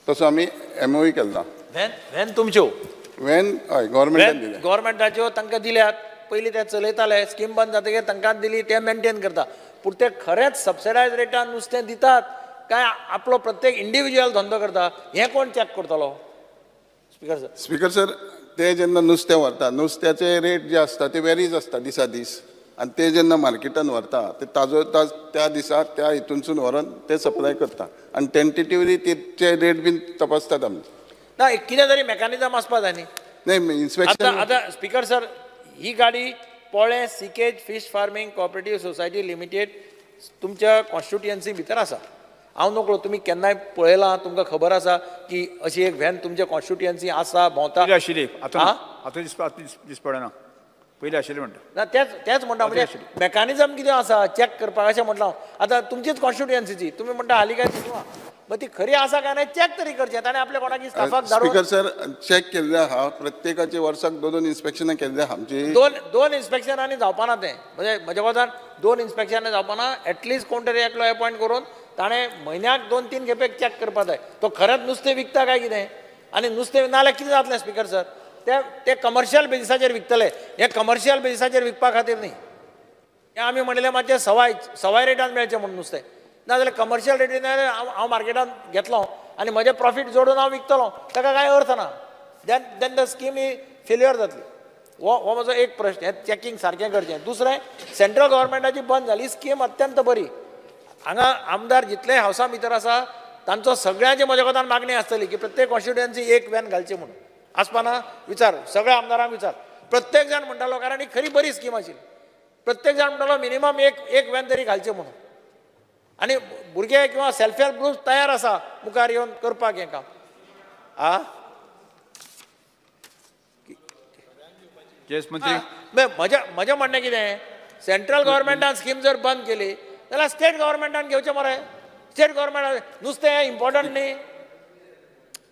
तसो आमी एमओयू केल्ला. व्हॅन तुमच्यो व्हॅन हय गव्हर्मेंटान दिल्या, गव्हर्मेंटाच्यो तांकां दिल्यात. पयलीं ते चलयताले, स्कीम बंद जातकीर तांकां दिली, ते मेनटेन करता. पूण ते खरेंच सबसिडायज रेटान नुस्तें दितात काय आपलो प्रत्येक इंडिविज्युअल धंदो करता हें कोण चॅक करतलो? स्पीकर सर, स्पीकर सर ते जेन्ना नुस्तें व्हरता नुस्त्याचे रेट जे आसता ते वेरीज आसता दिसा दीस, आनी ते जेन्ना मार्केटान व्हरता ते ताजो ताज त्या दिसा त्या हितूनसून व्हरोन ते सप्लाय करता आनी टेंटेटिवली तेचे रेट बीन तपासतात आमी. ना कितें तरी मॅकॅनिजम आसपा जाय न्ही. नाही इन्स्पेक्शन. आतां स्पीकर सर ही गाडी Polem seakage fish farming cooperative society limited तुमच्या कॉन्स्टिट्युएन्सी भितर आसा. हांव नकळो तुमी केन्नाय पळयलां, तुमकां खबर आसा की अशी एक व्हॅन तुमच्या कॉन्स्टिट्युएन्सी आसा भोंवता? आशिल्ली, आतां आतां दिस पडना, पयलीं आशिल्ली म्हणटा. ना तेच तेच म्हणटा, म्हणजे मॅकॅनिजम कितें आसा चॅक करपाक अशें म्हटलां हांव. आतां तुमचीच कॉन्स्टिट्युएन्सीची तुमी म्हणटा हालीं काय दिसना, मग ती खरी आसा काय नाही चॅक तरी करचें. ताणें आपल्या कोणाक स्टाफाक धाडून. स्पीकर सर चॅक केल्लें आहा, प्रत्येकाचे वर्साक 2 2 इन्स्पेक्शनां केल्लें आहा आमची. 2 2 इन्स्पेक्शनांनी जावपाना तें, म्हणजे म्हज्या कोतान 2 इन्स्पेक्शनांनी जावपाना. एटलिस्ट कोण तरी एकलो एपॉयंट करून ताणें म्हयन्याक 2-3 खेपेक चॅक करपा जाय तो खरेंच नुस्तें विकता काय कितें. आनी नुस्तें नाजाल्यार कितें जातलें स्पीकर सर? ते कमर्शियल बेजिसाचेर विकतले. हें कमर्शियल बेजिसाचेर विकपा खातीर न्ही, हें आमी म्हणलें मातशें सवाय सवाय रेटान मेळचें म्हूण नुस्तें. नाजाल्यार कमर्शियल रेटीन हांव मार्केटान घेतलो आनी म्हजें प्रॉफीट जोडून हांव विकतलो, ताका कांय अर्थ ना. Then then the scheme he failure जातली. हो म्हजो एक प्रश्न. हें चॅकींग सारकें करचें. दुसरें, सेंट्रल गव्हर्मेंटाची बंद जाली स्कीम अत्यंत बरी. हांगा आमदार जितले हावसा भितर आसा तांचो सगळ्यांचे म्हज्या कोतान मागणी आसतली की प्रत्येक कॉन्स्टिट्युएन्सी एक व्हॅन घालची म्हणून. आसपाना विचार सगळ्या आमदारांक विचार, प्रत्येक जाण म्हणटालो, कारण ही खरी बरी स्कीम आशिल्ली. प्रत्येक जाण म्हणटालो मिनिमम एक व्हॅन तरी घालचें म्हणून. आनी भुरगे किंवा सेल्फ हेल्प ग्रुप तयार आसा मुखार येवन करपाक हें काम. आ म्हजें म्हणणें कितें, सेंट्रल गव्हर्मेंटान स्कीम जर बंद केली जाल्यार स्टेट गव्हर्मेंटान घेवचें मरे. स्टेट गव्हर्मेंटान नुस्तें हें इम्पॉर्टंट न्ही.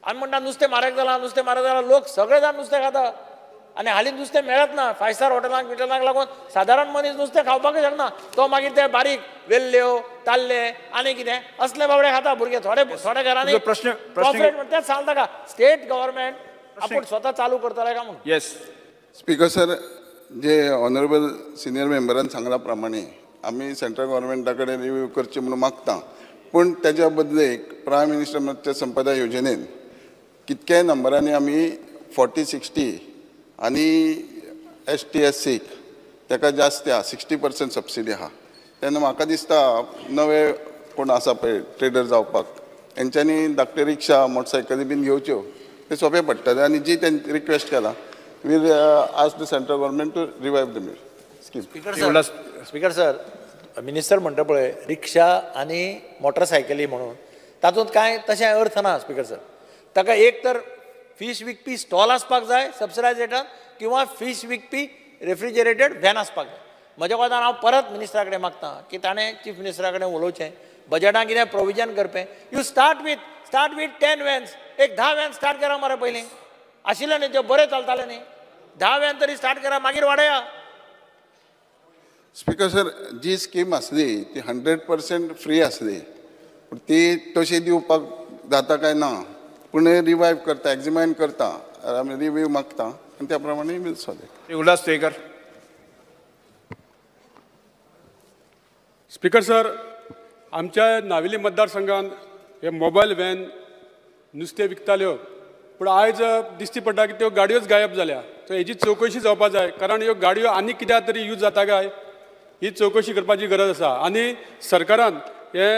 आमी म्हणटा नुस्तें म्हारग जालां, नुस्तें म्हारग जालां, लोक सगळे जाण नुस्तें खाता आनी हालीं नुस्तें मेळत ना. फायव स्टार हॉटेलांक बिटेलांक लागून सादारण मनीस नुस्तें खावपाकच शकना. तो मागीर ते बारीक वेल्ल्यो ताल्ले आनी कितें असले बाबडे खाता भुरगे. थोडे थोड्या घरांनी प्रश्न तेच सांगता का स्टेट गव्हर्मेंट आपूण स्वता चालू करतले काय म्हणून. येस स्पीकर सर, जे ऑनरेबल सिनियर मेंबरान सांगला प्रमाणे आमी सेंट्रल गव्हर्मेंटा कडेन रिव्यू करची म्हणून मागता, पूण तेज्या बदलेक प्रायम मिनिस्टर मत्स्य संपदा योजनेन कितक्याय नंबरांनी आमी 40-60 आनी ST SC ताका जास्त आहा, 60% सबसिडी आहा. तेन्ना म्हाका दिसता नवे कोण आसा पळय ट्रेडर जावपाक तेंच्यांनी धाकटे रिक्षा मोटरसायकली बीन घेवच्यो, ते सोंपें पडटलें. आनी जी तेंची रिक्वेस्ट केला, we'll ask the central government to revive the scheme. Speaker sir, minister म्हणटा पळय रिक्षा आनी मोटरसायकली म्हणून, तातूंत कांय तशें अर्थ ना स्पीकर सर. ताका एक तर फीश विकपी स्टॉल आसपाक जाय सबसिडायज रेटान, किंवा फीश विकपी रेफ्रिजरेटेड व्हॅन आसपाक जाय. म्हज्या कोतान हांव परत मिनिस्टरा कडेन मागता की ताणें चीफ मिनिस्टरा कडेन उलोवचें, बजेटान कितें provision करपें. You start with 10 vans, एक 10 व्हॅन स्टार्ट करा मरे. पयलीं आशिल्ले न्ही त्यो बरें चलताले न्ही, 10 व्हॅन तरी स्टार्ट करा मागीर वाडया. स्पीकर सर, जी स्कीम आसली ती 100% फ्री आसली, पूण ती तशी दिवपाक जाता काय ना, पूण रिवायव करता, एग्जामीन करता, आमी रिव्यू मागता आनी त्या प्रमाणे we'll solve it. Ulhas Tuyenkar. Speaker sir, आमच्या नावेली मतदारसंघात हे मोबायल व्हॅन नुस्तें विकताल्यो, पूण आयज दिश्टी पडटा की त्यो गाडयोच गायब जाल्या. सो हेजी चवकशी जावपा जाय, कारण ह्यो गाडयो आनी कित्याक तरी यूज जाता काय ही चवकशी करपाची गरज आसा. आनी सरकारान हे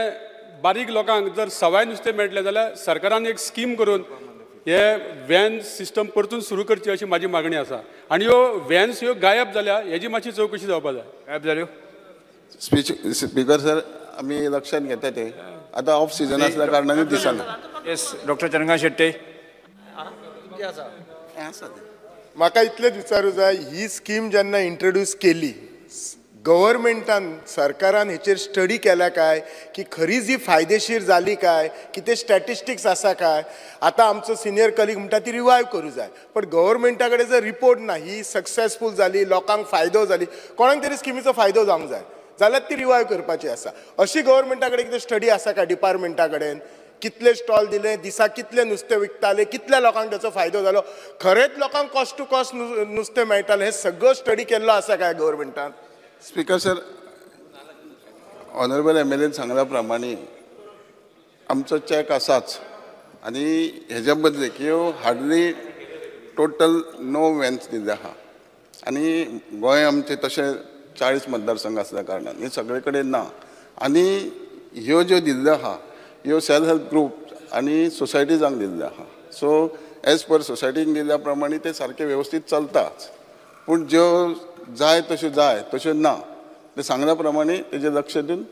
बारीक लोकांक जर सवाय नुस्तें मेळटलें जाल्यार सरकारान एक स्कीम करून हे व्हॅन सिस्टम परतून सुरू करची अशी म्हाजी मागणी आसा. आनी ह्यो व्हॅन्स ह्यो गायब जाल्या हेजी मातशी चवकशी जावपा जाय. गायब जाल्यो? स्पीकर सर, आमी लक्षात घेता ते आतां ऑफ सिजन आसल्या कारणान दिसना. येस डॉक्टर चंद्रकांत शेट्टी. म्हाका इतलेंच विचारूं जाय, ही स्कीम जेन्ना इंट्रोड्यूस केली गव्हर्मेंटान, सरकारान हेचेर स्टडी केल्या काय की खरीच ही फायदेशीर जाली काय, कितें स्टॅटिस्टिक्स आसा काय? आतां आमचो सिनियर कलीग म्हणटा ती रिवायव करूं जाय, पण गव्हर्मेंटा कडेन जर रिपोर्ट ना ही सक्सेसफूल जाली, लोकांक फायदो जाली, कोणाक तरी स्किमीचो फायदो जावंक जाय जाल्यार ती रिवायव करपाची आसा. अशी गव्हर्मेंटा कडेन कितें स्टडी आसा काय डिपार्टमेंटा कडेन कितले स्टॉल दिले, दिसाक कितले नुस्तें विकताले, कितल्या लोकांक ताचो फायदो जालो, खरेंच लोकांक कॉस्ट टू कॉस्ट नुस्तें मेळटालें, हें सगळं स्टडी केल्लो आसा काय गव्हर्मेंटान? Speaker sir, honourable MLA सांगल्या प्रमाणे आमचो चॅक आसाच आनी हेज्या बदले की ह्यो हार्डली टोटल 9 वॅन्स दिल्ले आहा आनी गोंय आमचें तशें 40 मतदारसंघ आसल्या कारणान हे सगळे कडेन ना आनी ह्यो ज्यो दिल्ल्यो आहा ह्यो सेल्फ हेल्प ग्रूप आनी सोसायटीजांक दिल्ल्यो आहा. सो एज पर सोसायटीक दिल्ल्या प्रमाणे ते सारके वेवस्थीत चलताच, पूण ज्यो जाय तश्यो ना, ते सांगल्या प्रमाणे तेजेर लक्ष दिवन